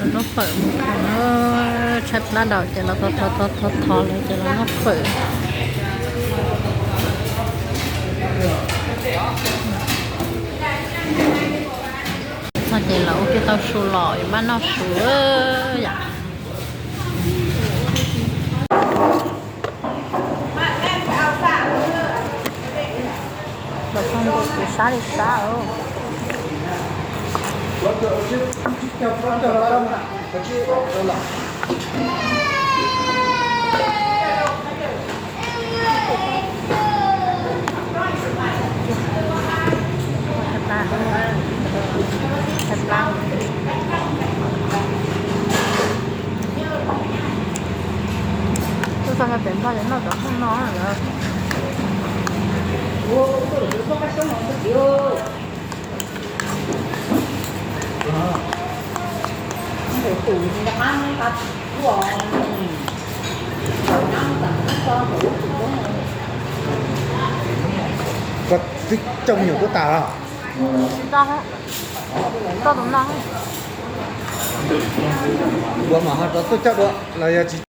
Los noj fawm mus khaws, tshaib plab dhau ces los thov thov thov thov lawv ces los noj fawm. No ces los ua kiag tau su los yuav npaj noj su yom. Los txog ntua kuv sab li sab. Tuaj txog nyob pem Nplog ces noj cov phooj no lawm. Koj twb coj me nyuam tuaj tas los? Tsis tau, tau tus no. Ua mas ho rov tuaj coj dua los yog tsis?